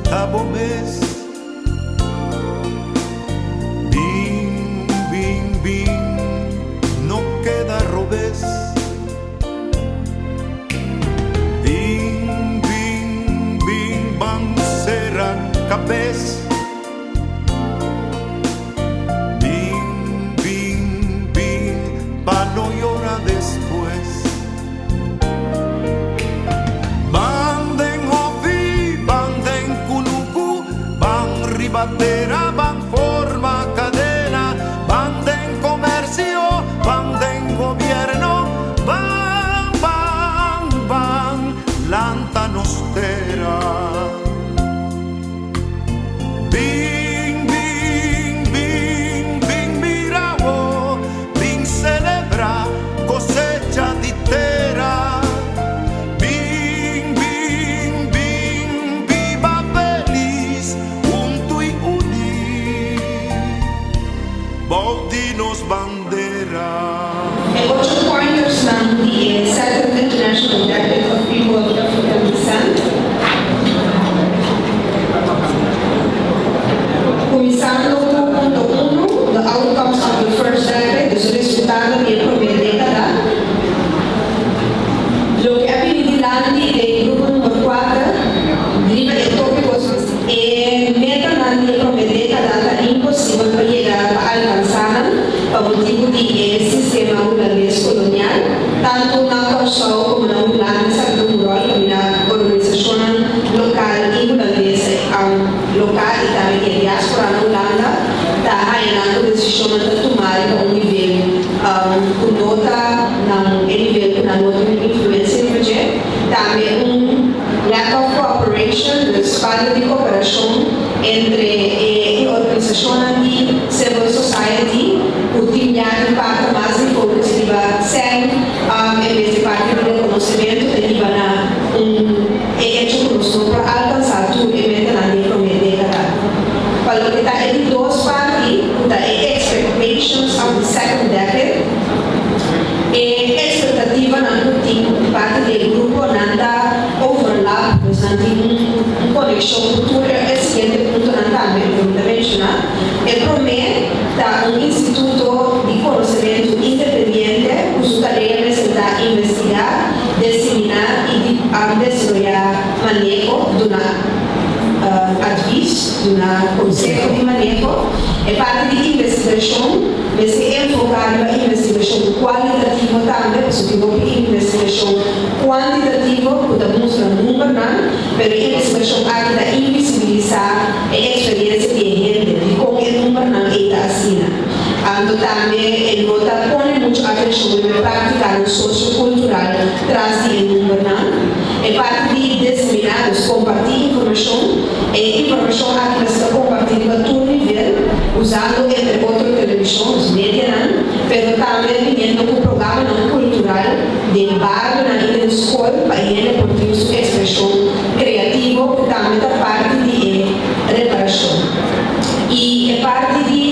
Ta bo mes. Bin, bin, bin, no keda robes. Bin, bin, bin, ban sera kabes. Bin, bin, bin, pa no yora despues. Ban den hofi, ban den kunuku, ban riba tera, ban forma kadena, ban den komersio, ban den gobierno, ban, ban, ban, lanta nos tera. Bin, bin, bin, bin mira bo, bin selebrá kosecha di tera. Bin, bin, bin, biba felis huntu i uní bou di nos bandera. E ocho pointersnan di e Second International Decade of People of African Descent. Kuminsando ku punto unu, The Outcomes of the First Decade, dus resultado di e promé dékada. Loke a bini dilanti den grupo number kuater riba e tópiko E metanan di e promé dékada ta imposibel pa yega pa alkansá nan pa motibu di e sistema hulandes kolonial. Tantu na Kòrsou komo na Hulanda sa ta un ròl kaminda organisashonnan lokal i hulandes lokal i tambe di e diáspora na Hulanda ta haña nan ku desishonnan ta tumá riba un nivel ku no ta na e nivel ku nan no tin un influensia riba dje. Tambe un lack of cooperation, dus falta di kooperashon entre e organisashonnan di civil society ku tin ya di parti mas di focus riba sèn en bes di parti di rekonosementu ta hiba na un e echo ku nos no por alkansá tur e metanan di e promé dékada. Pa loke ta e di dos parti ku ta e expectations of the second decade, e ekspektativanan ku tin di parti di e gruponan ta overlap, dus nan tin un konekshon ku tur e siguiente puntonan tambe ku mi ta menshoná. E promé ta un instituto di konosementu independiente ku su tarea mester ta investigá, deseminá i di desaroyá maneho, duna advis, duna konseho di maneho. E parti di investigashon mester enfoká riba investigashon kualitativo tambe, pasobra tin hopi investigashon kuantitativo ku ta mustra numbernan, pero e investigashon aki ta invisibilisá e eksperiencia di e hende, dikon e numbernan ei ta asina. Anto tambe e no ta pone muchu atenshon riba e práktikanan sosiokultural tras di e numbernan. E parti di deseminá, dus kompartí informashon, e informashon aki mester ta kompartí riba tur nivel, usando entre otro televishon, dus medianan, pero tambe biniendo ku programanan kultural den barionan i den skol pa e hende por tin su ekspreshon kreativo ku tambe ta parti di e reparashon. I e parti di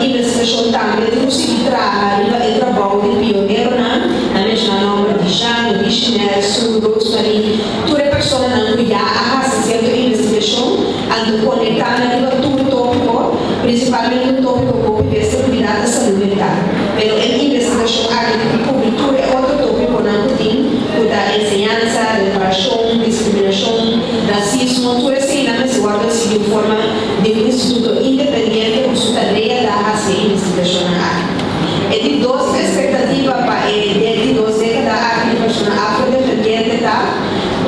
investigashon tambe tin ku sigui traha riba e trabou di pioneronan, a menshoná nòmber di Jean, Richinel, Sue, Rosemary, tur e personanan ku ya a hasi sierto investigashon, anto konektá nan riba tur tópiko, prinsipalmente un tópiko ku hopi bes ta kuidá ta salú mental. Pero e investigashon aki tin ku kubri tur e otro tópikonan ku tin, ku ta enseñansa, reparashon, diskriminashon, rasismo, tur eseinan mester wòrdu hasi di un forma di un instituto independiente ku su tarea ta hasi e investigashonnan aki. E di dos espektativa pa e di dos dékada aki di persona afrodescendiente ta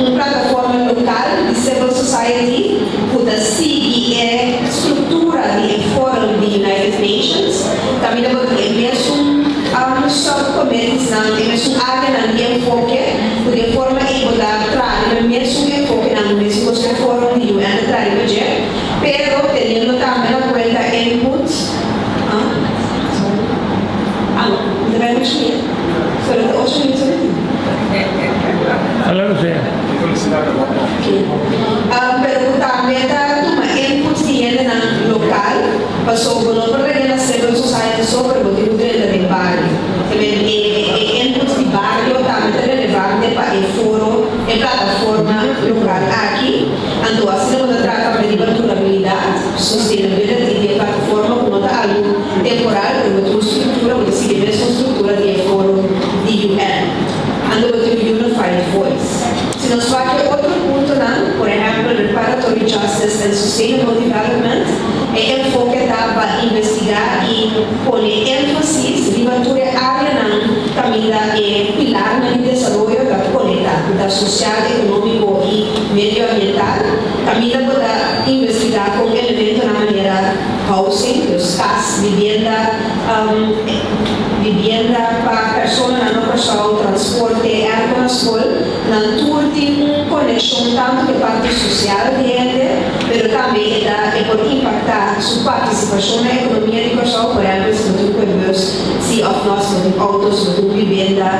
un plataforma lokal di civil society ku ta sigui e struktura di e Forum di United Nations kaminda bo tin e mesun subcommitteesnan, e mesun áreanan di enfoke ku den forma ei bo ta traha riba e mesun enfokenan, mesun kos ku e Forum di UN ta traha riba dje, pero teniendo tambe na kuenta input. Ah no, mi ta bai ocho mil. Pero ta ocho mil solamente. Aló sea. Pero ku tambe ta tuma inputs di hendenan lokal, pasobra bo no por rega na civil society so, pero bo tin ku drenta den bario. Te men e e inputs di bario tambe ta relevante pa e foro, e plataforma lokal aki. Anto asina bo ta trata. Sustainable Development. E enfoke ta pa investigá i pone énfasis riba tur e áreanan kaminda e pilarnan di desaroyo ta konektá, ku ta sosial, ekonómiko i medioambiental. Kaminda bo ta investigá kon elementonan manera housing, dus kas, bibienda, bibienda pa personanan na Kòrsou, transporte, èrko na skol, nan tur tin un konekshon tantu ku e parti sosial di hende, pero tambe e ta e por impaktá su partisipashon na ekonomia di Kòrsou, por ehèmpel si bo tin ku e bùs si òf nò, si bo tin outo, si bo tin un bibienda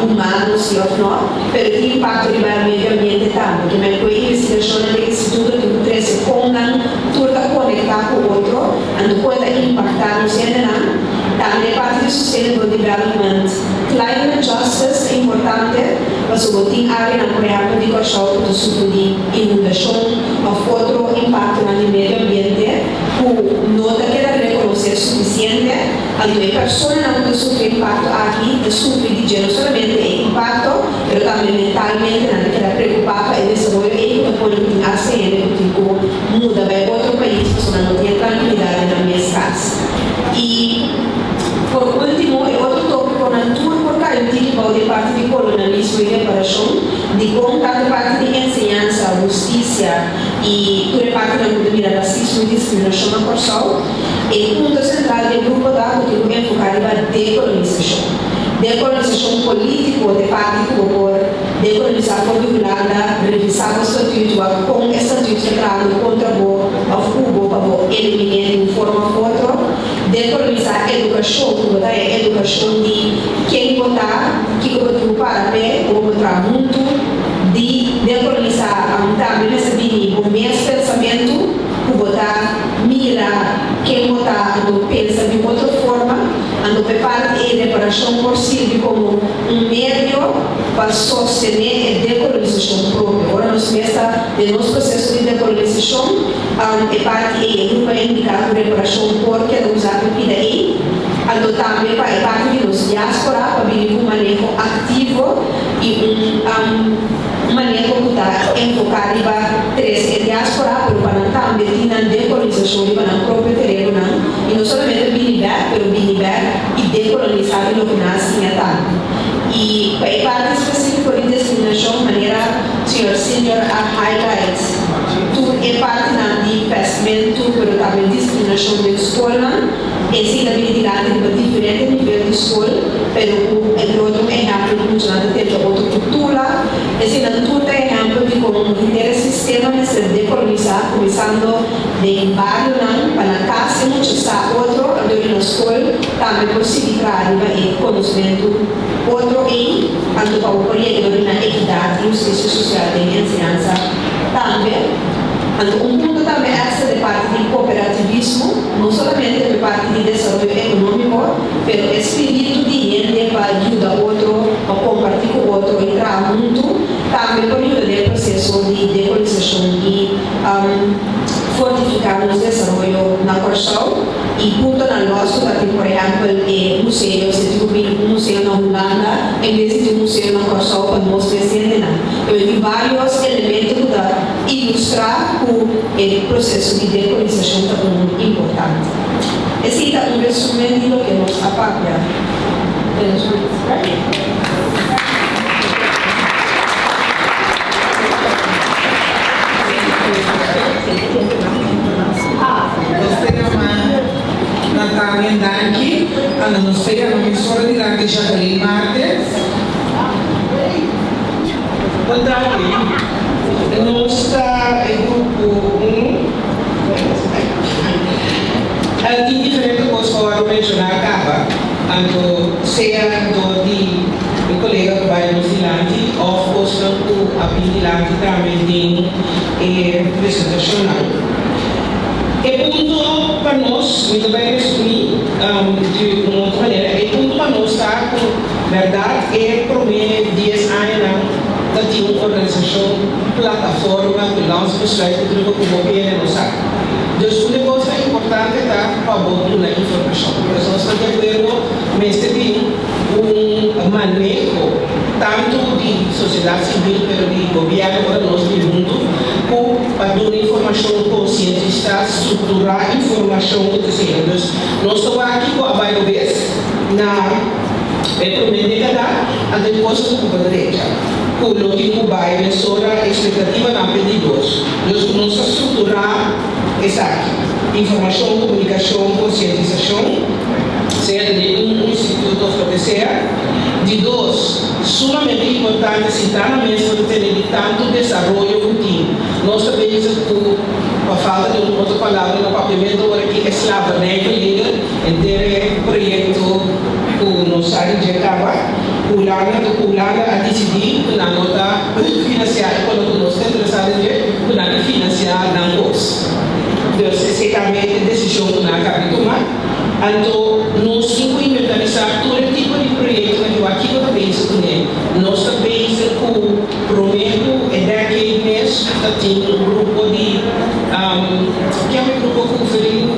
humano si òf nò, pero e tin impakto riba e medio ambiente tambe. Ke men ku e investigashonnan di e instituto tin ku trese kon nan tur ta konektá ku otro, anto kon e ta impaktá nos hendenan. Tambe e parti di sustainable development, climate justice ta importante pasobra bo tin áreanan por ehèmpel di Kòrsou ku ta sufri di inundashon òf otro impaktonan di medio ambiente ku no ta keda rekonosé sufisiente. Anto e personanan ku ta sufri e impakto aki ta sufri di dje no solamente e impakto pero tambe mentalmente nan ta keda preokupá pa e desaroyo ei ku ta pone ku tin asta hende ku tin ku muda bai otro pais pasobra nan no tin e trankilidat den nan mes kas. I por último, e otro tópikonan tur por kai un tiki bou di e parti di kolonialismo i reparashon, dikon tantu parti di enseñansa, hustisia i tur e partinan ku ta mira rasismo i diskriminashon na Kòrsou. E punto sentral di e grupo ta ku tin ku enfoká riba dekolonisashon. Dekolonisashon polítiko ta e parti ku bo por dekolonisá for di Hulanda, revisá bo statuut, wak kon e statuut ta trahando kontra bo òf ku bo pa bo eliminé di un forma òf otro. Dekolonisá edukashon, ku bo ta e edukashon di ken bo ta, kiko bo tin ku para p'e, ku bo por traha huntu. Di dekolonisá tambe mester bini bo mes pensamentu, ku bo ta mira ken bo ta anto pensa di un otro forma. Anto p'e parti ei reparashon por sirbi komo un medio pa sostené e dekolonisashon propio. Ora nos mes ta den nos proseso di dekolonisashon, e parti ei, e grupo a indiká ku reparashon por keda usá p'e pida ei. Anto tambe pa e parti di nos diáspora pa bini ku un maneho aktivo i un maneho ku ta enfoká riba trese e diáspora, pero pa nan tambe tin nan dekolonisashon riba nan propio terenonan i no solamente bini bèk, pero bini bèk i dekolonisá di loke nan a siña tambe. I pa e parti spesífiko di diskriminashon, manera señor Senior a highlight tur e partinan di pèstmentu, pero tambe diskriminashon den skolnan, Esei ta bini dilanti riba diferente nivel di skol, pero ku entre otro un ehèmpel ku muchanan ta tenta otro kultura. Eseinan tur ta ehèmpel di kon henter e sistema mester dekolonisá, kuminsando den barionan pa na kas e mucha sa otro, anto di na skol tambe por sigui traha riba e konosmentu otro ei, anto pa bo por yega dor di na ekidat i hustisia sosial den enseñansa tambe. Anto un punto tambe èkstra di parti di kooperativismo. No solamente p'e parti di desaroyo ekonómiko, pero e spiritu di hende pa yuda otro, pa kompartí ku otro i traha huntu tambe por yuda den e proseso di dekolonisashon i fortifiká nos desaroyo na Kòrsou. I puntonan lòs ku ta tin, por ehèmpel, e museo, si tin ku bini un museo na Hulanda en bes di tin un museo na Kòrsou pa nos mes hendenan. Pero tin vários elemento ku ta. Ilustrá ku e proseso di dekolonisashon ta unu importante. Esei ta un resumen di loke nos a papia den nos grupo. Nos ta yama Natania Danki. Anda nos ta yama mesora dilanti Jacqueline Martes. Bon tardi. Nos ta e grupo un. Tin diferente kos ku a wòrdu menshoná kaba, anto sea dor di mi kolega ku bai nos dilanti òf kosnan ku a bin dilanti tambe den e presentashonnan. E punto pa nos, mi ta bai resumí di un otro manera, e punto pa nos ta ku Bèrdat e promé dies añanan ta tin un organisashon, un plataforma ku landsbesluit ku tur ku bo bene no sa. Dus un e kosnan importante ta pa bo duna informashon. Por eso nos ta di akuerdo mester tin un maneho tantu di sosiedat sivil pero di gobièrnu ora nos bin huntu ku. Pa duna informashon, konsientisá, strukturá informashon ku ta sigui. Dus nos ta wak kiko a bai robes na e promé dékada, anto e kos ku pa drecha, ku lo tin ku bai mesora ekspektativanan p'e di dos. Dus ku nos ta strukturá esaki, informashon, komunikashon, konsientisashon, sea den un instituto òf loke sea. Di dos, sumamente importante sintá na mes pa ta tene di tantu desaroyo ku tin. Nos ta bezig ku, pa falta di un otro palabra na papiamentu ora ki e slavernijverleden, henter e proyekto ku nos sa di dje kaba, Hulanda, ku Hulanda a disidí ku nan no ta finansiá e kono ku nos ta interesá den dje, ku nan ta finansiá nan kos. Dus esei tambe e desishon ku nan a kaba di tuma. Anto nos tin ku inventarisá tur e tipo di proyektonan ku aki bo ta bezig kuné. Nos ta bezig ku promé ku e decade mes ta tin un grupo di kier e grupo ku ferin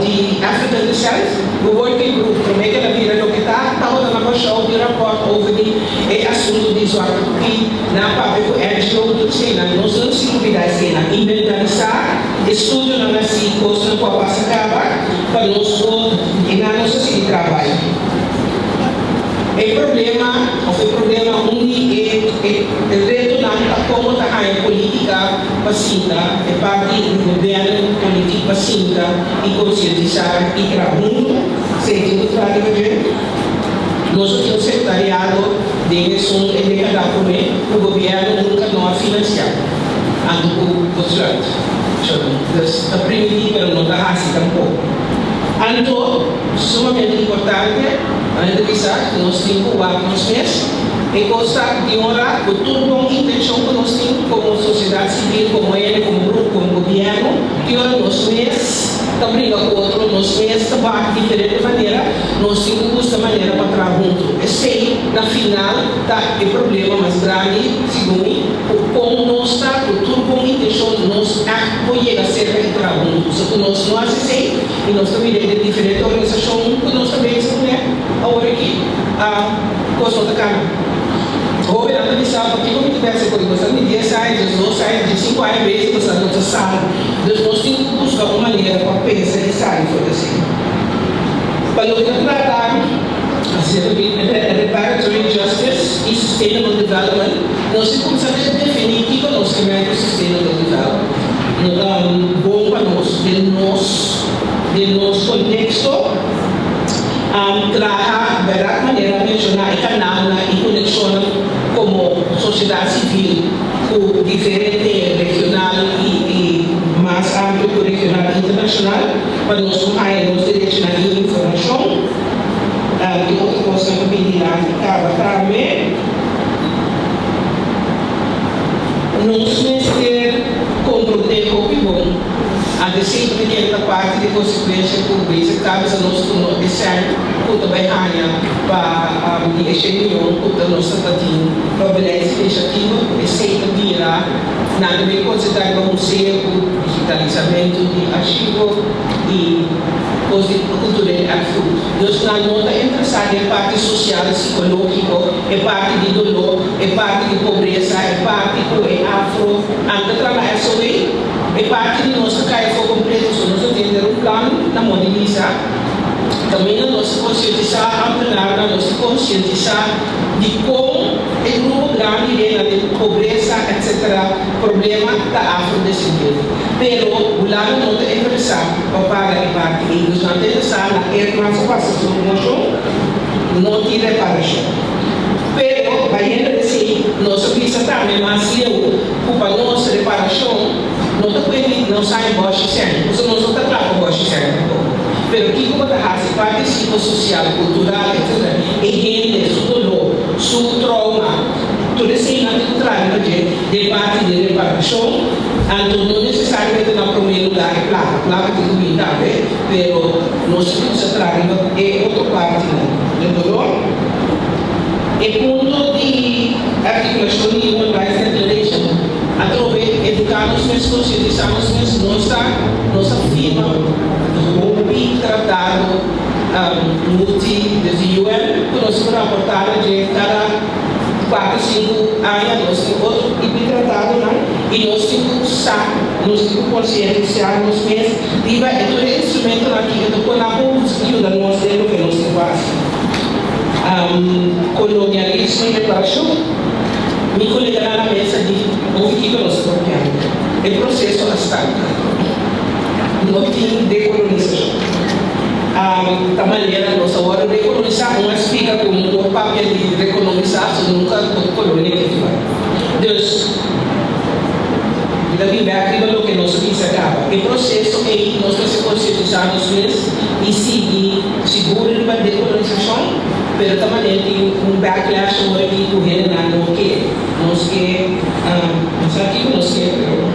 di African descent, un working group promé ku el a bira loke ta tabata na Kòrsou di rapòrt over di e asuntu di Zwarte Piet nan papia ku NGO tur eseinan. Nos no sin lubidá eseinan. Inventarisá. Estudionan hasi kosnan ku a pasa kaba pa nos por i nan nos a sigui trabai. E problema òf e problema un di e e retonan ta komo ta haña polítika pa sinta, e parti di gobièrnu politik pa sinta i konsientisá i traha huntu. Esei tin ku traha riba dje. Nos a tin un sekretariado den esun e dekada promé ku gobièrnu nunka no a finansiá. Anto ku besluit. Dus ta primintí pero no ta hasi tampoko. Anto, sumamente importante, manera ta bisa, nos tin ku wak nos mes. E kos ta di ora ku tur bon intenshon ku nos tin komo sosiedat sivil, komo hende, komo grupo, komo gobièrnu, tin ora nos mes ta bringa ku otro, nos mes ta wak diferente manera, nos tin ku buska manera pa traha huntu. Esei na final ta e problema mas grandi, segun mi. Ku kon nos ta ku tur bon intenshon nos ègt por yega serka i traha huntu. So ku nos no hasi esei i nos ta mira den diferente organisashon ku nos ta bezig kuné awor aki, kos no ta kambia. Hóbennan ta bisa, Pakiko mi ta bèstig ku bo? Esaki dies aña, diesdos aña, diesinku aña bezig ku esaki no ta sali. Dus nos tin ku buska un manera pa pensa i sali for di esei. Pa loke ta trata reparatory justice i sustainable development, Nos tin kumsa den definí kiko nos ke mèt ku sustainable development. No ta bon pa nos den nos den nos konteksto traha bèrdat manera menshoná e kanalnan i konekshonnan komo sosiedat sivil ku diferente regional i i mas amplio ku regional i internashonal pa nos por haña nos derechonan i informashon. Di otro kosnan ku bin dilanti kaba tambe. Nos mester komprondé hopi bon antes sin ku ta keda ta parti di konsekuensha ku bezig ta bisa nos ku no e sèn ku ta bai haña pa di e shen miyon ku ta nos ta tin pa beleidsinisiativa ku esei ta bira nan ta bai konsentrá riba museo ku digitalisamentu di archivo i kos di kulturel erfgoed. Dus nan no ta interesá den parti sosial, sikológiko. E parti di doló, e parti di pobresa, e parti ku e afro an ta traha SOE, e parti di nos ta kai afó kompleto. So nos a tender un plan na moda di bisa, kaminda nos ta konsientisá ámtenarnan, nos ta konsientisá di kon e grupo grandi den den pobresa etsetera problema ta afrodescendiente. Pero Hulanda no ta interesá pa paga e parti ei, dus nan ta interesá na e mas pasa su promoshon. No tin reparashon. Pero bayendo esei, nos a bisa tambe mas leu ku pa nos reparashon no ta kuenti nos haña bòshi sèn, pasobra nos no ta kla pa bòshi sèn tampoko. Pero kiko bo ta hasi parti psikososial, kultural, etsetera, e hende, su doló, su trouma, tur eseinan tin ku traha riba dje den parti di reparashon. Anto no nesesariamente na promé lugá e plaka, plaka tin ku bin tambe, pero nos a kuminsá traha riba e otro partinan den dolor. E punto di artikulashon di Human Rights Declaration atrobe eduká nos mes, konsientisá nos mes, nos ta nos a firma hopi tratado multi desde UN ku nos por raportá na dje kada. 4, 5 aña nos tin otro tipo di tratadonan i nos tin ku sa, nos tin ku konsientisá nos mes riba e tur e instrumentonan ki e ta pone pa yuda nos den loke nos tin ku hasi. Kolonialismo i reparashon. Mi koleganan na mesa di hopi kiko nos ta papiando. E proseso a stanka. No tin dekolonisashon. Ta manera nos a wòrdu dekolonisá, un a splika ku no por papia di rekolonisá si nunka bo kolonia ke bai. Dus, mi ta bin bèk riba loke nos a bisa kaba. E proseso ei nos mester konsientisá nos mes i sigui sigur riba dekolonisashon, pero ta manera tin un backlash ora di ku hendenan no ke. Nos ke, no sa kiko nos ke, pero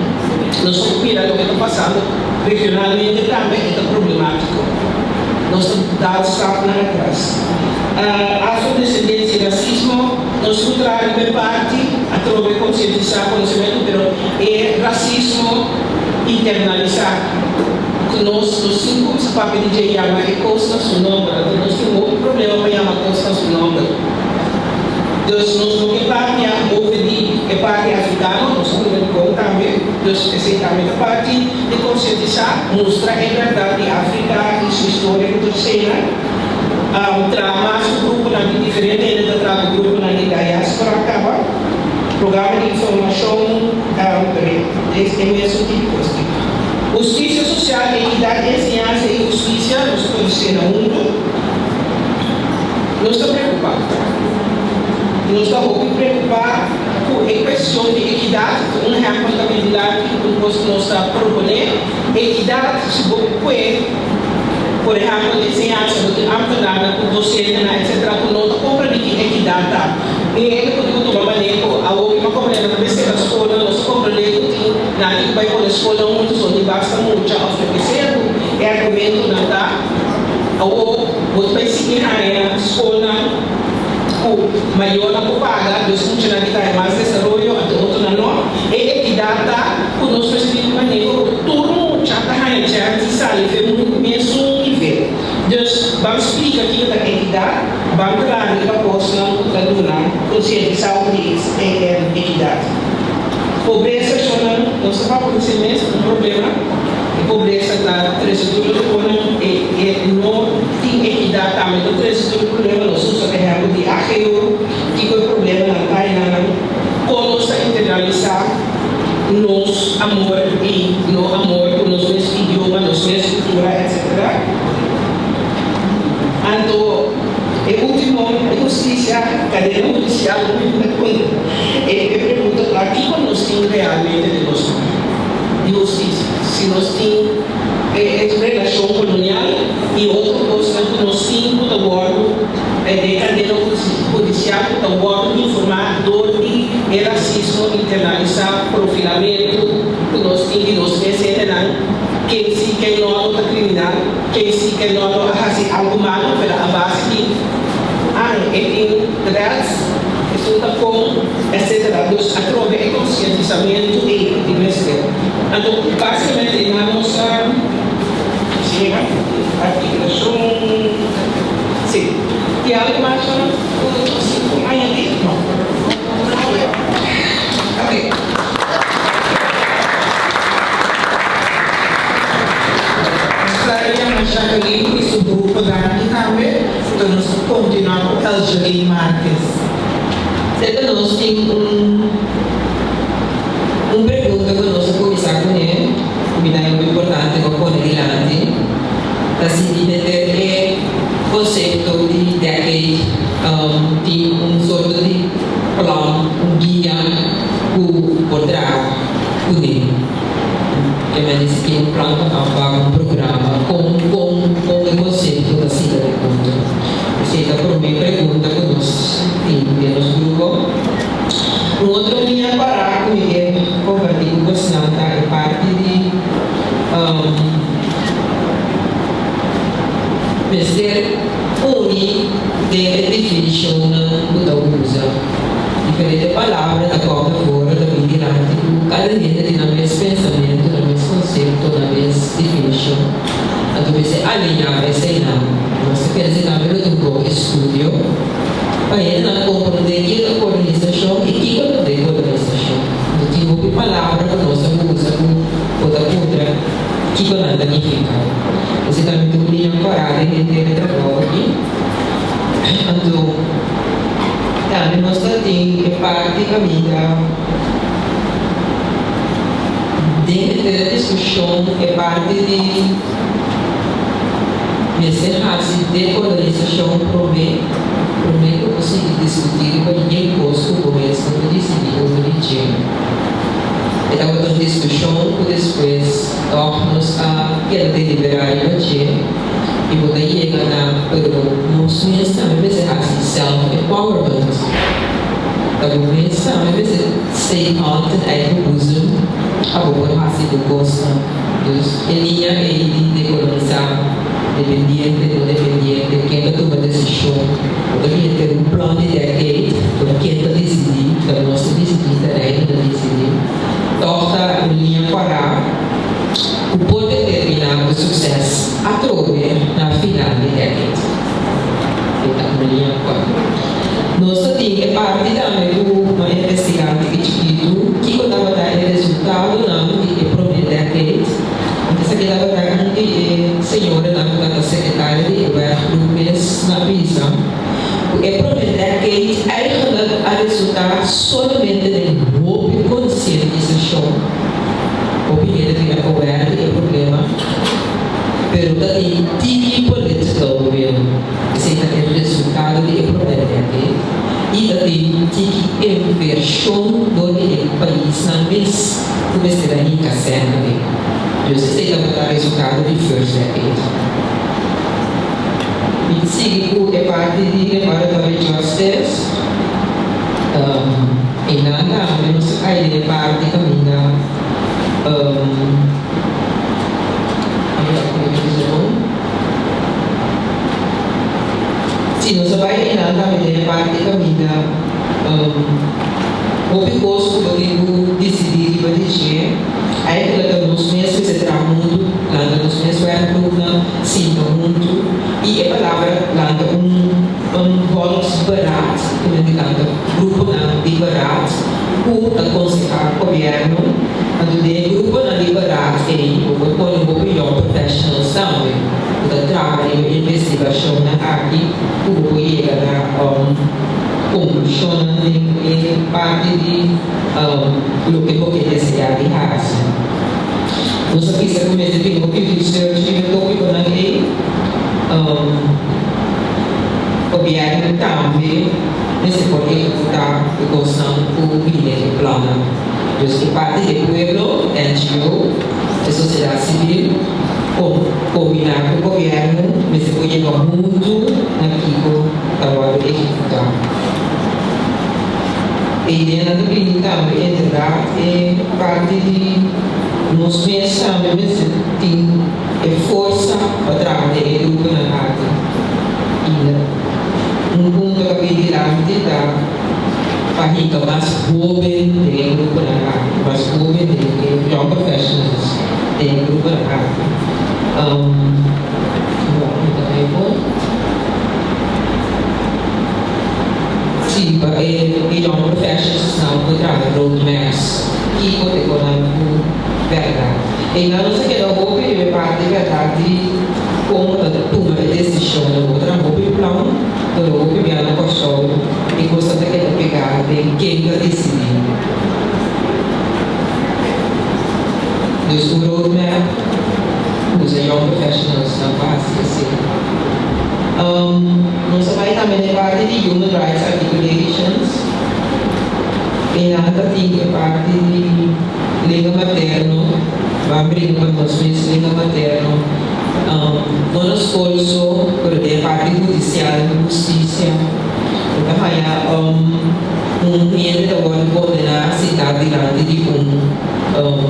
nos por mira loke ta pasando regionalmente tambe e ta problemátiko. Nos ta dal stapnan atras. Afrodescendencia y racismo, nos ku traha riba e parti, atrobe konsientisá konosementu, pero e rasismo internalisá ku nos no sin kumsa papia di dje yama e kos na su nòmber, anto nos tin hopi problema pa yama kos na su nòmber. Dus nos no ke papia over di e parti afrikano, nos ta puntra dikon tambe, dus esei tambe ta parti di konsientisá, mustra e bèrdat di Afrika i su historia ku tur sena, traha mas ku gruponan di diferente hende ta traha ku gruponan di diaspora kaba, programa di informashon, e mesun tipo kos. Hustisia sosial, ekidat, enseñansa i hustisia nos ta konosé na mundu. Nos ta preokupá. Nos ta hopi preokupá ku e kuestion di ekidat. Un ehèmpel ta bin dilanti ku un kos ku nos ta proponé, ekidat si bo kue, por ehèmpel, enseñansa, bo tin ámtenarnan ku dosentenan etsetera ku no ta komprendé ki ekidat ta. Un hende ku tin ku tuma maneho awor ku komprendé nan ta mester na skolnan, nos ta komprendé ku tin nan tin ku bai pone skolnan huntu so tin basta mucha òf loke sea ku e argumentonan ta. Awor bo ta bai sigui haña skolnan ku mayornan por paga, dus muchanan ki ta haña mas desaroyo anto otronan no. E ekidat ta ku nos mester tin un maneho ku tur mucha ta haña chèns di sali fe un mesun nivel. Dus ban splika kiko ta ekidat, ban traha riba kosnan ku ta duna konsientisá over di e ekidat. Pobresa, shonnan, nos ta papia ku esei mes, un problema. E pobresa ta trese tur e problema, e e no tin ekidat tambe ta trese tur e problema. Nos usa ehèmpel di AGO, kiko e problemanan ta einan, kon nos ta internalisá nos amor i no amor ku nos mes idioma, nos mes kultura, etsetera. Anto e último, e hustisia, kadena hudisial, e pregunta ta kiko nos tin realmente den nos man? Di hustisia. Si nos tin e relashon kolonial i otro kosnan ku nos tin ku ta wòrdu den kadena hudisial ku ta wòrdu informá dor di e rasismo internalisá, profilamentu ku nos tin di nos mes hendenan, ken si ken no lo ta kriminal, ken si ken no lo a hasi algu malu, pero a base di an e tin dreads, esun ta kon. Etcetera. Dus atrobe e konsientisamentu ei di mester. Anto basikamente e nan nos a yega artikulashon. Si. Tin algu mas ku nos tin ku añadí? No. Oke. Nos ta yama Jacqueline i su grupo danki tambe. Anto nos ta kontinuá ku Elgeline Marquez. Seta nos tin un un pregunta ku nos a kuminsá kuné, ku mi ta haña muy importante pa pone dilanti, ta si di henter e konsepto di decade tin un sorto di plan, un guia ku por traha kuné. E mester si tin un plan pa aanpak, un programa, kon kon kon e konsepto ta sinta den otro. Esei ta promé pregunta ku nos tin den nos grupo. Un otro liña pará ku mi ke kompartí ku bosnan ta e parti di mester uni den e definishonnan ku ta usa. Diferente palabra ta kòm na fora ta bin dilanti ku kada hende tin nan mes pensamentu, nan mes konsepto, nan mes definishon. Anto mester aliñá eseinan. Nos ta pensa tambe lo tin un bon estudio pa hendenan komprondé kiko ta kolonisashon. Kiko nan ta nifiká? Esei tambe ta un liña kòrá den henter e trabou aki. Anto, tambe nos ta tin e parti kaminda den henter e diskushon e parti di mester hasi dekolonisashon promé, promé ku bo sigui diskutí riba yen kos ku bo mes no ta disidí over di dje. E tabata un diskushon ku despues tòg nos a keda deliberá riba dje i bo ta yega na pero nos mes tambe mester hasi self-empowerment. Ta bo mes tambe mester steek hand in eigen boezem pa bo por hasi bo kosnan. Dus e liña ei di dekolonisá, dependiente, no dependiente, ken ta tuma desishon, bo ta bini ter un plan di decade, pero ken ta disidí, ta nos ta disidí, ta Reino ta disidí. Tòg ta un liña kòrá ku por determiná bo sukses atrobe na final di decade. E ta un liña kòrá. Nos ta tin e parti tambe ku no investigá tiki chikitu kiko tabata e resultadonan di e promé decade. Esaki tabata un di e señoranan ku tabata sekretario di e werkgroep mes na bisa ku e promé decade eigenlijk a resultá solamente den hopi konsientisashon. Hopi hende bira aware di e problema, pero ta tin tiki political will. Esei ta e resultado di e promé decade i ta tin tiki invershon dor di e paisnan mes ku mester a hinka sèn aden. Dus esei tabata resultado di first decade. Mi ta sigui ku e parti di reparatory justice. Einan tambe nos ta kai den e parti kaminda Si nos a bai einan tambe den e parti kaminda hopi kos ku bo tin ku disidí riba di dje. Eigenlijk ta nos mes mester traha huntu, lanta nos mes werkgroepnan, sinta huntu i e palabra lanta un un volksberaad, ku men di lanta gruponan di beraad ku ta konsehá gobièrnu. Anto den e gruponan di beraad ei bo por pone hopi young professionals tambe ku ta traha riba investigashonnan aki ku bo por yega na konklushonnan den e parti di loke bo ke deseá di hasi. Nos a bisa ku mester tin hopi research riba e tópikonan ei. Gobièrnu tambe mester por ehekutá e kosnan ku bini den e plannan. Dus e parti di e pueblo, NGO, e sosiedat sivil, kombiná ku gobièrnu mester por yega huntu na kiko ta wòrdu ehekutá. E ideanan ta bini tambe inderdaad e parti di nos mes tambe mester tin e forsa pa traha den e gruponan aki. I un punto ku a bini dilanti ta pa hinka mas hoben den e gruponan aki, mas hoben den e young professionals den e gruponan aki. Sí, pa e young professionals nan por traha road maps kiko te por nan ku bèrdat. Einan nos a keda hopi riba e parti bèrdat di komo ta tuma e desishonnan. Bo traha hopi plan, pero hopi bia na Kòrsou e kosnan ta keda pegá den ken ta disidí. Dus un road map usa young professionals nan pa hasi esei. Nos a bai tambe na e parti di Human Rights Articulations. Einan ta tin e parti di lenga materno. Ban bringa pa nos mes lenga materno. No na skol so, pero den e parti hudisial, hustisia. Bo ta haña un hende ta wòrdu kondená sintá dilanti di un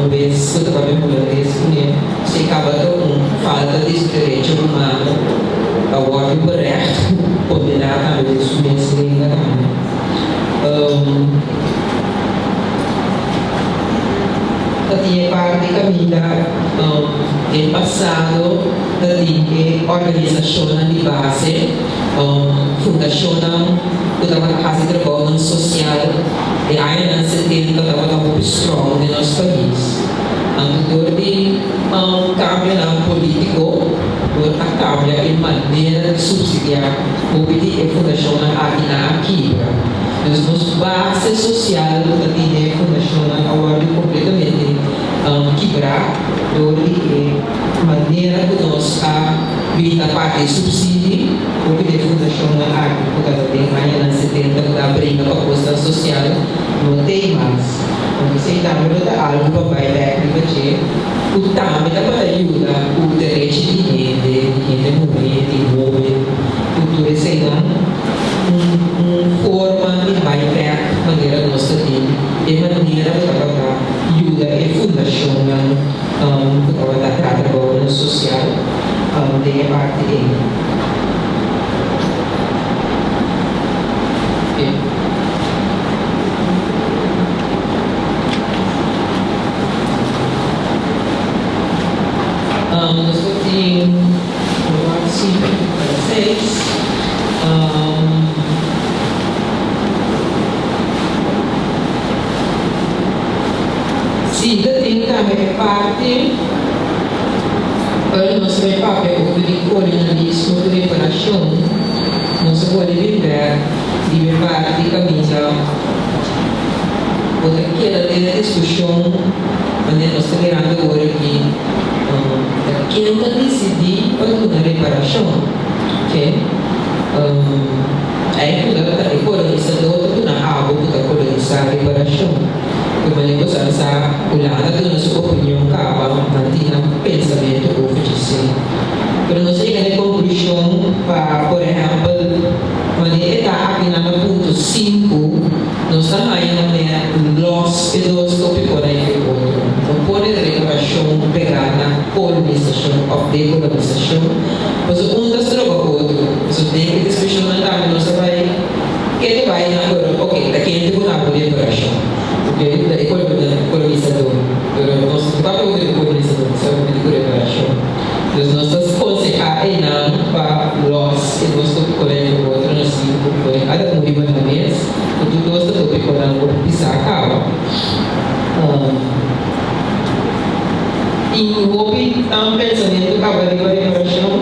hues ku ta papia hulandes kuné. Si kaba ta un falta di su derecho humano pa wòrdu berecht, kondená tambe den su mes lenga tambe. Ta tin e parti kaminda den pasado ta tin e organisashonnan di base, fundashonnan ku tabata hasi trabounan sosial den añanan setenta tabata hopi strong den nos pais. Anto dor di kambionan polítiko por a kambia e manera di supsidiá hopi di e fundashonnan aki nan a kibra. Dus nos base sosial ku ta tin den e fundashonnan a wòrdu kompletamente kibrá dor di e manera ku nos a bin ta parti e supsidi. Hopi di e fundashonnan aki ku tabata den añanan setenta ku ta bringa pa kosnan sosial no t'ei mas. Anto esei tambe lo ta algu pa bai bek riba dje ku tambe tabata yuda ku derechi di hende, di hende muhé, di hóben, ku tur eseinan. Un un forma di bai bek manera nos ta tin e manera ku tabata yuda e fundashonnan ku tabata traha trabounan sosial den e parti ei. Nos por tin cuatro, cinco, seis. Si ta tin tambe e parti ora nos ta bay papia over di kolonialismo ku reparashon, nos a bolbe bin bek. Di mi parti caminda bo ta keda den e discusion manera nos ta mirando awor aki ta ken ta dicidi pa duna reparacion ok eigenlijk ta e colonisador ta duna abo cu ta colonisa reparacion di manera bo sa sa Hulanda duna su opinion caba nan tin nan pensamento over djesi pero nos a yega na e conclusion pa por ehempel. Wanneer e ta aki na na punto sinku, nos ta haña manera lòs e dos tópikonan i e otro. No pone reparashon pegá na kolonisashon òf dekolonisashon, pasobra un ta stroba otro. Pasobra den e diskushonnan tambe nos ta bai kende bai na ora, oke, ta kende ku na bo reparashon? Oke, ta e kolonisadó. Pero nos no ta papia di kolonisadó, nos ta papia di ku reparashon. Dus nos ta konsehá einan pa lòs e dos tópikonan entre otro na sinku ku pone kada un riba nan mes, ku tur dos ta tópikonan hopi pisá kaba. Tin hopi pensamentu kaba riba reparashon,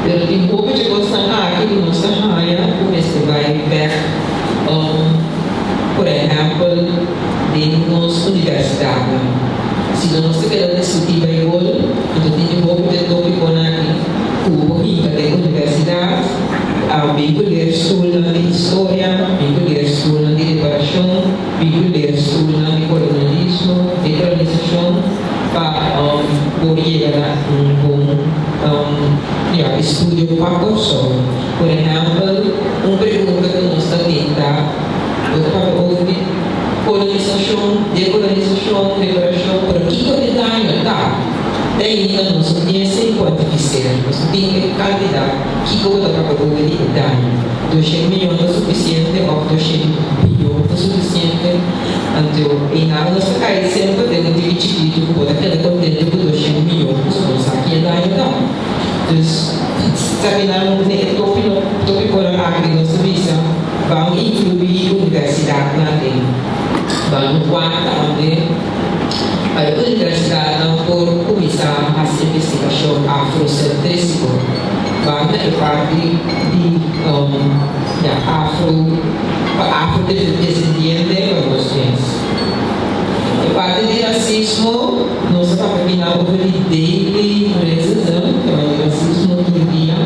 pero tin hopi dje kosnan aki ku nos ta haña ku mester bai bèk, por ehèmpel den nos universidatnan. Si no nos ta keda diskutí Beibel, anto tin di hopi den tópikonan aki ku bo hinka den universidat, bin ku leerstoelnan di historia, bin ku leerstoelnan di reparashon, bin ku leerstoelnan di kolonialismo, dekolonisashon, pa por yega na un bon ya estudio pa Kòrsou. Por ehèmpel, un pregunta ku nos ta tin ta, bo ta papia over di Kolonisashon, dekolonisashon, reparashon, pero kiko e daño ta? Te ainda nos no tin esei kuantifisera, nos no tin e kantidat kiko bo ta papia over di e daño. Doshen miyon ta sufisiente òf doshen biyon ta sufisiente? Anto einan nos ta kai semper den un tiki chikitu ku bo ta keda kontento ku doshen miyon pasobra nos sa ki e daño ta. Dus sabinan e topikonan aki nos ta bisa. Ban inkluí universidatnan den ban wak tambe pa e universidatnan por kuminsá hasi investigashon afrosentrísiko. Ban na e parti di ya afro pa afrodescendiente pa nos mes. E parti di rasismo nos a papia bina over di daily racism, ta bai di rasismo tur dia.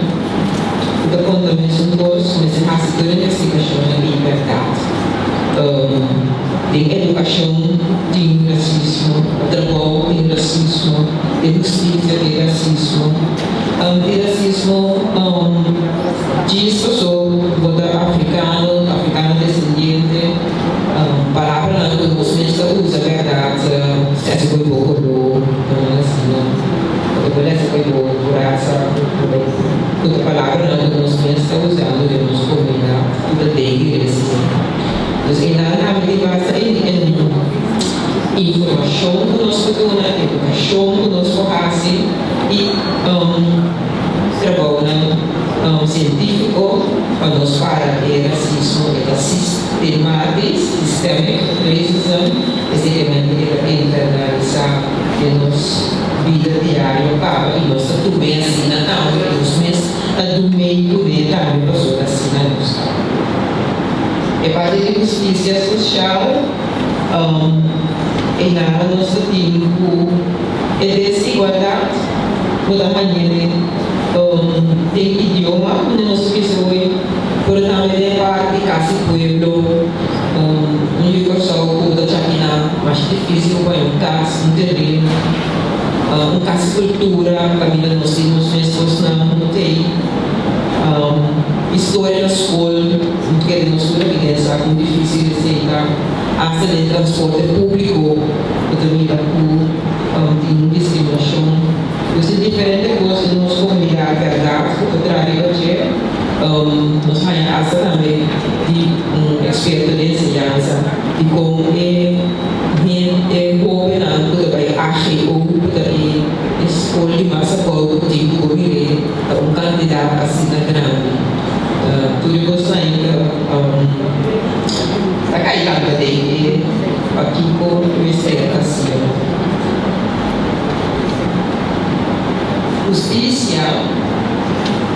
Ku ta konta mesun kos, mester hasi tur investigashonnan di bèrdat. Den edukashon tin rasismo, na trabou tin rasismo, den hustisia tin rasismo. Tin rasismo djis paso bo ta afrikano, afrikano desendiente, palabranan ku nos mes ta usa bèrdat, sèsi ku e bo koló, asina. Bo ta por lesa ku e bo rasa. Ku ta palabranan ku nos mes ta usando den nos komunidat ku ta dei racism. Dus einan tambe tin basta informashon ku nos por duna, edukashon ku nos por hasi i trabounan sientífiko pa nos para e rasismo e ta sistematis, systemic racism, esei ke mente e ta internalisá. bo kaba i nos ta tum'é asina tambe i nos mes ta dum'é i kuné tambe pasobra asina nos ta. E parti di hustisia sosial, einan nos ta tin ku e desigualdat bo ta hañ'é den idioma, manera nos ta bisa hoy, pero tambe den e parti kasi pueblo. Un yu Kòrsou ku bo ta chakiná masha difísil pa haña un kas, un tereno, un kas kultura kaminda nos tin nos mes kosnan huntu ei. Historia na skol, mi ta kere nos tur a bini a sa kon difísil esei ta. Asta den transporte públiko bo ta mira ku tin un diskriminashon. Pues tin diferente kos den nos komunidat bèrdat ku ta traha riba dje. Nos haña asta tambe di un eksperto di enseñansa di kon e hende, e hóbennan ku ta bai AGO, ku ta e skol di mas abou ku tin ku bo mir'é ta un kantidat asina grandi. Tur e kosnan ainda ta kai lanta den e pakiko mester hasié. Hustisia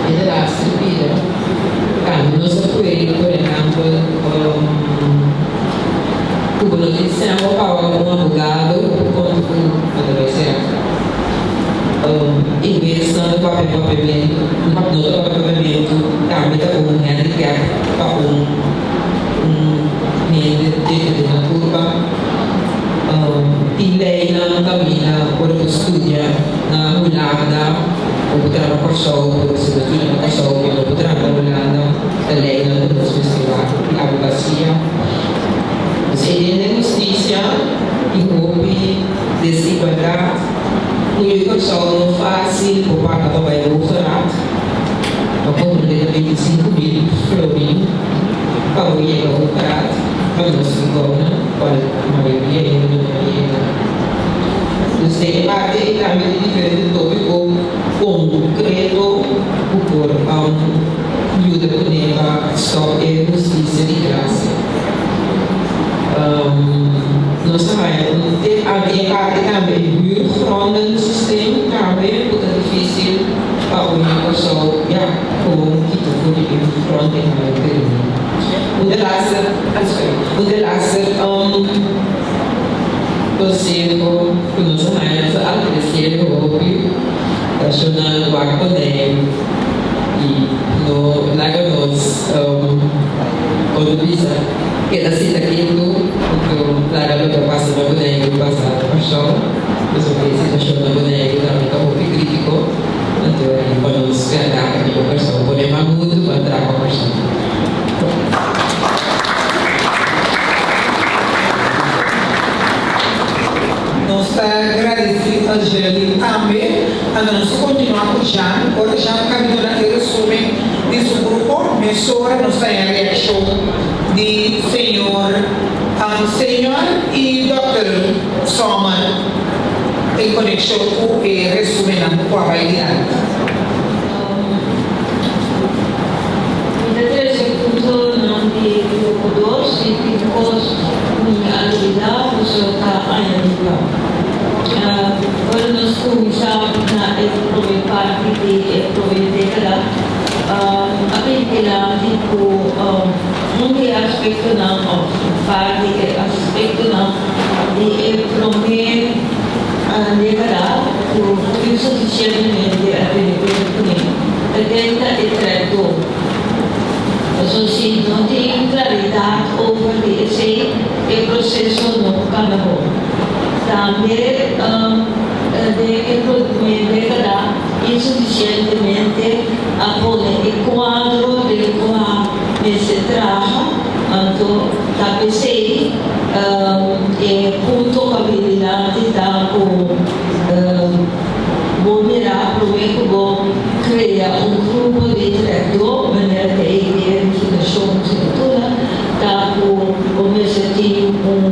e ta laster bida. Tambe nos a puede, por ehèmpel, ku bo no tin sèn pa paga un abogado ku konta ku bo ta bai sera. Inglesnan ta papia papiamentu, no ta papia papiamentu, tambe ta un handicap pa un hende den nan kurpa. Tin leinan kaminda ora bo studia na Hulanda o bo traha na Kòrsou, pero si bo studia na Kòrsou bo no por traha na Hulanda, ta leinan ku nos mester wak di abogasia. Dus e den den hustisia tin hopi desigualdat. Un yu Kòrsou no fásil por paga pa bai Hoge Raad, pa komprendé ta 25 mil florin pa bo yega Hoge Raad. Pa nos rikonnan, cual mayoria hende no ta yega. Dus den e parti ei tambe tin diferente topico concreto cu por yuda pone pa stop e husticia di clase. Nos a haya un tip den e parti tambe e huurgrondensysteem tambe cu ta dificil pa un Kòrsou ya con kita for di e huurgrond den haya tereno. Un de laatste, sorry, un de laatste conseho cu nos a haya, nos a aprecia hopi ta shona wak Boneiru y no laga nos con ta bisa keda sinta ketu anto laga loke a pasa na Boneiru pasa na Kòrsou pasobra e situacion na Boneiru tambe ta hopi critico anto pa nos keda riba Kòrsou pone man huntu pa traha Kòrsou. Nos ta gradisí Angeline tambe. Anto nos ta kontinuá ku Jean. Ora Jean kabi duna e resumen di su grupo, mesora nos ta haña reakshon di señor Señor i dòkter Sommer en konekshon ku e resumennan ku a bai dilanti. Mi ta trese puntonan di grupo dos i tin kos ku mi a lubidá ku so ta añadí pa. Ora nos kuminsá na e promé parti di e promé dékada, a bin dilanti ku un di e aspektonan òf un par di e aspektonan di e promé dékada ku insufisientemente a tene kuenta kuné, ta ken ta e traidor. Pasobra si no tin klaridat over di esei, e proseso no por kanda bon. Tambe den e promé dékada insufisientemente a pone e kuadro den kua mester traha, anto ta p'esei e punto ku a bini dilanti ta ku bo mira promé ku bo krea un grupo di trèkdó manera ta e idea di Fundashon Sinatura ta ku bo mester tin un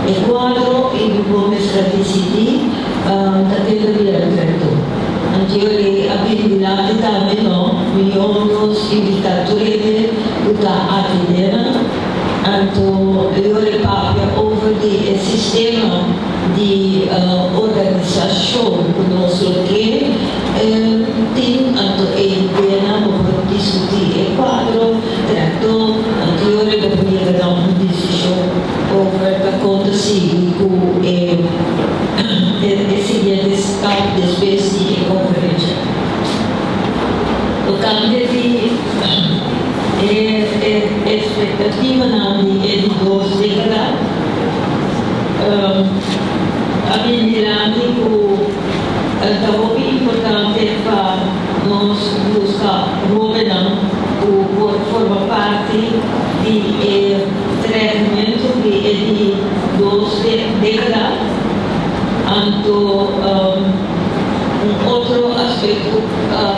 e kuadro i bo mester a disidí ta ken ta bira e trèkdó. Anto a bini dilanti tambe no mihó nos invitá tur hende ku ta atendé nan. Anto e ora e papia over di e sistema. Di organisashon ku nos lo ke tin, anto e ideanan bo por diskutí e kuadro, trató, anto e ora bo por yega na un desishon over ta kon ta sigui ku e e siguiente stap despues di e konferensha. Tokante di e ekspektativanan di e di dos dékada, A bin dilanti ku ta hopi importante pa nos buska hóbennan ku por forma parti di e trekmentu di e di dos dékada. Anto un otro aspekto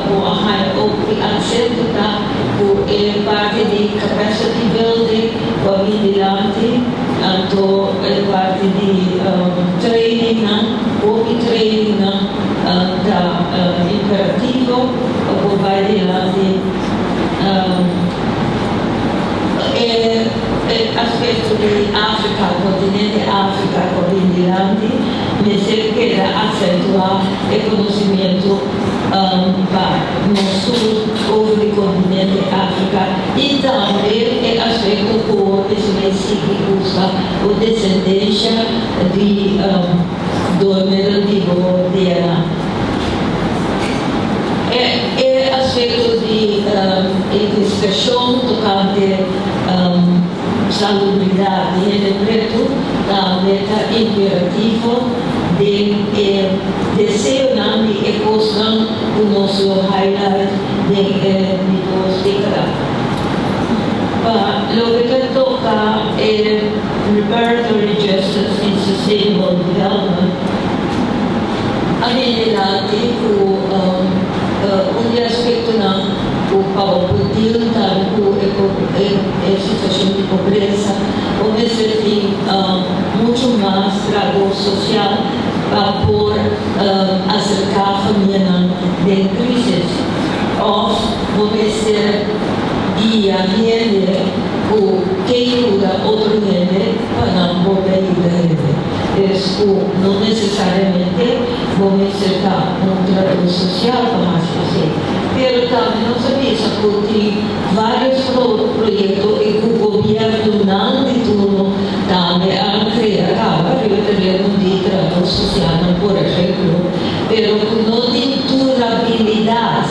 ku a haña hopi aksento ta ku e parti di capacity building ku a bin dilanti. Anto e parti di trainingnan, hopi trainingnan ta imperativo pa por bai dilanti. E aspekto di Afrika, kontinente Afrika ku a bin dilanti mester keda aksentuá e konosimiento pa nos tur over di kontinente Afrika i tambe e aspekto ku esei sigui buska bo desendensha di dor medio di bo DNA. E aspekto di investigashon tokante salubridat di hende pretu tambe ta imperativo den e deseonan di e kosnan ku nos lo highlight den e di dos dékada. Pa loke ta toka e Reparatory Justice and Sustainable Development, a bini dilanti ku un di aspektonan ku pa bo por deal tambe ku e situashon di pobresa, bo mester tin muchu mas trabou sosial pa por aserká famianan den krísis òf bo mester guia hende ku ke yuda otro hende pa nan por ta yuda hende. Es ku no nesesariamente bo mester ta un trabou sosial pa hasi esei. Pero tambe nos a bisa ku tin vários proyekto i ku gobièrnunan di turno tambe a krea kaba riba tereno di trabou sosialnan por ehemplo, pero ku no tin durabilidat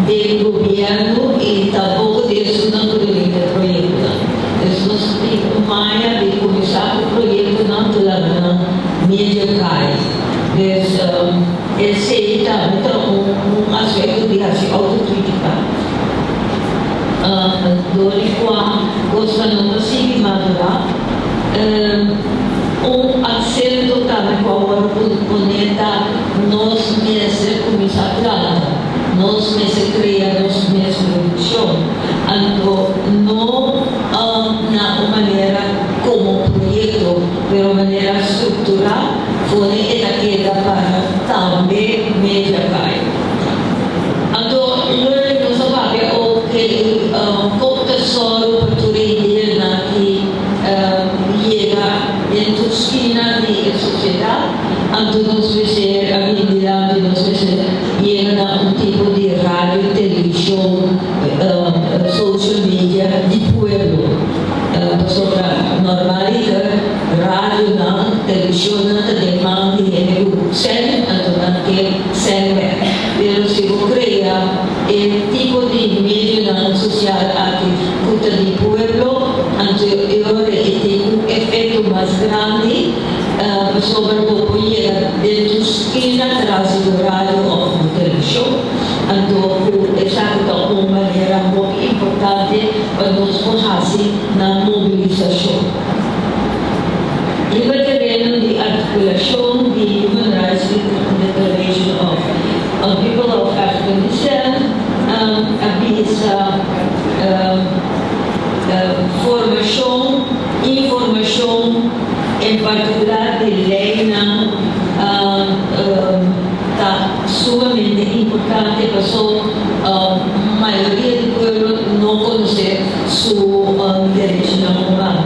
den gobièrnu i tampoko di esunnan ku ta bini proyektonan. Dus nos tin un maña di kuminsá ku proyektonan te laga nan medio kai. Dus esei tambe ta un aspekto di hasi outokritika. Dor di kua kosnan no ta sigui madurá. Un aksento tambe ku awor pone ta nos mester kuminsá planta, nos mester krea nos mes produkshon. Anto no na un manera komo proyekto, pero manera strukturá, pone e ta keda para tambe media kai. Anto loke nos a papia ook ke kon ta sòru pa tur e ideanan aki yega den tur skina di e sosiedat, anto nos mester a bini dilanti, nos mester yega na un tipo di radio, televishon, social media di pueblo. Pasobra normaliter radionan, televishonnan ta den man di hende ku sèn, anto nan ke sèn bèk. Pero si bo krea e tipo di medionan sosial aki ku ta di pueblo, anto e ora e tin un efekto mas grandi pasobra bo por yega den tur skina tras di bo radio òf bo televishon. Anto ku esaki ta un manera hopi importante pa nos por hasi na mobilisashon. Riba tereno di artikulashon di Human Rights Declaration of People of African Descent a bisa formashon, informashon en partikular di leinan ta sumamente importante paso mayoria di pueblo no konosé su derechonan humano.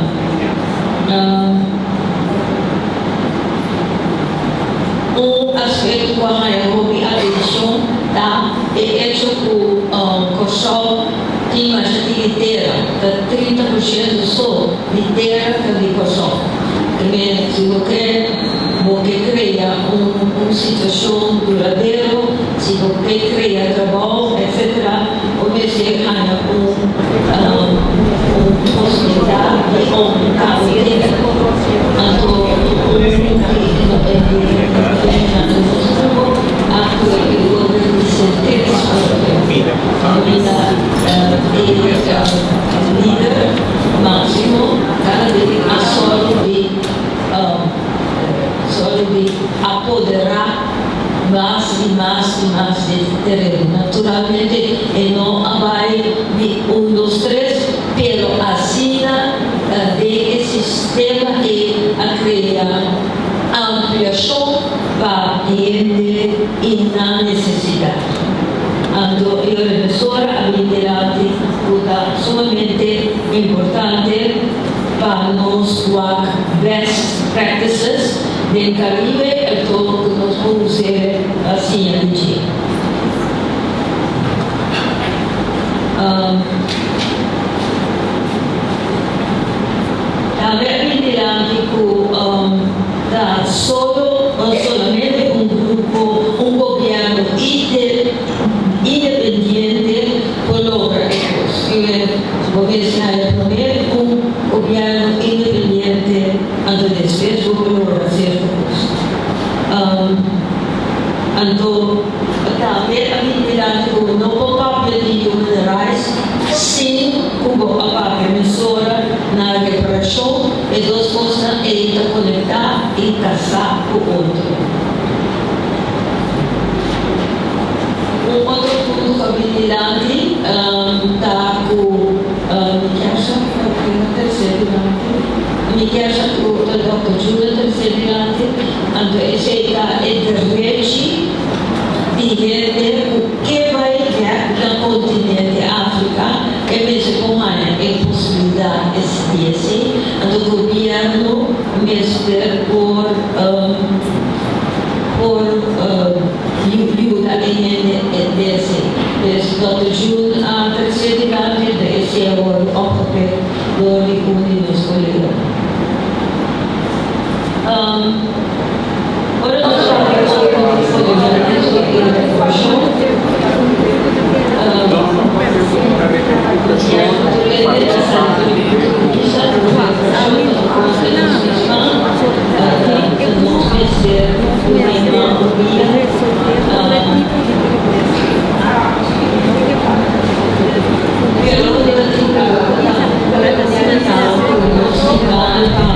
hecho ku Kòrsou tin masha tiki tera, ta 30% so di tera ta di Kòrsou. Primer, si bo ke bo ke krea un situashon duradero, si bo ke krea trabou, etc. Bo mester haña un posibilidat di oumentá bo tera. Anto un di e funshonnan nos grupo a kue e orden di sentencia europeo. Kaminda e lider máximo kada bes a sòru di sòru di apoderá mas i mas i mas di tereno. Naturalmente e no a bai di un dos tres, pero asina den e sistema ei a krea ampliashon pa hende i nan nesesidat. Anto e revisora a bin dilanti ku ta sumamente importante pa nos wak best practices den Caribe anto ku nos por us'e pa siña di dje. Tambe a bin dilanti ku ta solo solamente un grupo, un gobièrnu independiente por logra e kos. Kier bo mester haya promé un gobièrnu independiente anto despues bo por logra sierto kos. Anto tambe a bin dilanti ku no por papia di human rights sin ku bo a papia mesora na reparashon. E dos kosnan ei ta konektá i kasá ku otro. Un otro punto ku a bin dilanti ta ku mi kier sa ku ken a trese dilanti. Mi kier sa ku ta Dòkter Jude a trese dilanti. Anto esei ta e derechi di hende ku ke bai bèk na kontinente Afrika, e mester por haña e posibilidat di esei. Anto gobièrnu mester por por yuda e hende di esei. Pues Dòkter June a trese dilanti, anto esei a wòrdu opgepik dor di un di nos koleganan. Ora nos papia over di kolonialismo i reformashon, sierto tur hende ta sa ku bisa ku reformashon ta un kos di nos mes man, tin ta nos mester pone man un dia. Pero ta tin ku nos tin gana pa.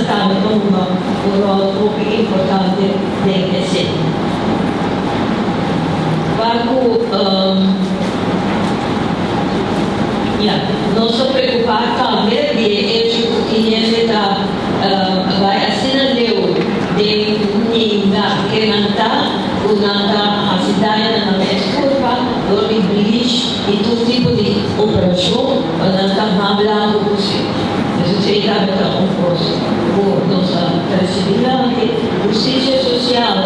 tambe ta hunga un ròl hopi importante den esei. Pa ku ya, nos ta preokupá tambe di e echo ku tin hende ta bai asina leu den ninga ke nan ta ku nan ta hasi daño na nan mes kurpa dor di bleach i tur tipo di operashon pa nan ta mas blanku posibel. Entonces esei tambe ta un kos ku nos a trese dilanti. Hustisia sosial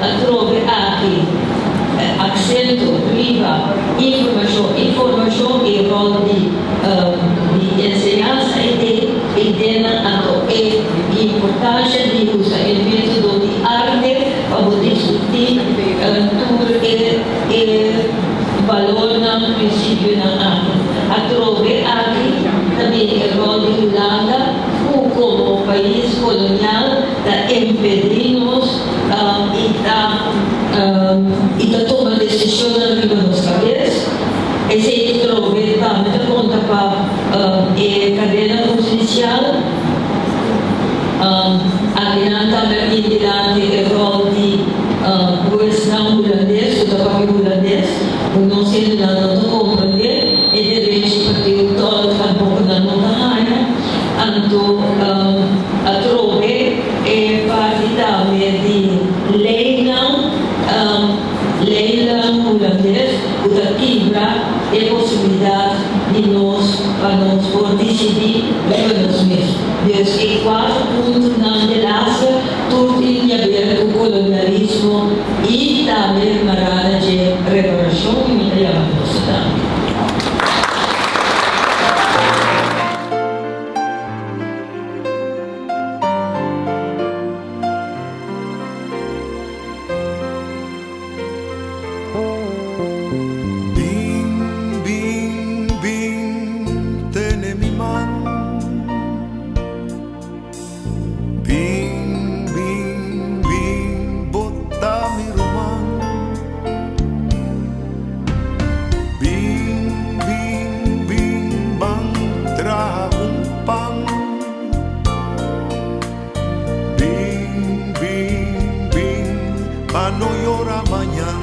atrobe aki aksento riba informashon, informashon i ròl di di enseñansa i den idenan anto e importansha di usa e metodo di arte pa bo diskutí tur e e balornan, prinsipionan aki. Atrobe aki ta bini e ròl di Hulanda ku komo pais kolonial ta impedí nos i ta i ta toma desishonnan riba nos kabes. Esei trobe tambe ta konta pa e kadena hustisial. Akinan tambe a bin dilanti e ròl di huesnan hulandes ku ta papia hulandes, ku nos hendenan no ta komprendé e derecho pa tin un tòlk tampoko nan no ta haña. Anto atrobe e parti tambe di leinan. Leinan hulandes ku ta kibra e posibilidat di nos pa nos por disidí riba nos mes. Dus e kuater puntonan delaster tur tin di aber ku kolonialismo i tambe marada dje reparashon i mi ta yama boso tambe. Bin, bin, bin, tene mi man. Bin, bin, bin, bo ta mi ruman. Bin, bin, bin, ban traha un pan. Bin, bin, bin, pa no yora mañan.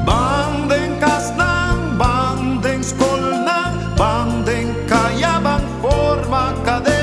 Ban den kasnan, ban den skolnan, ban den kaya, ban forma kadena.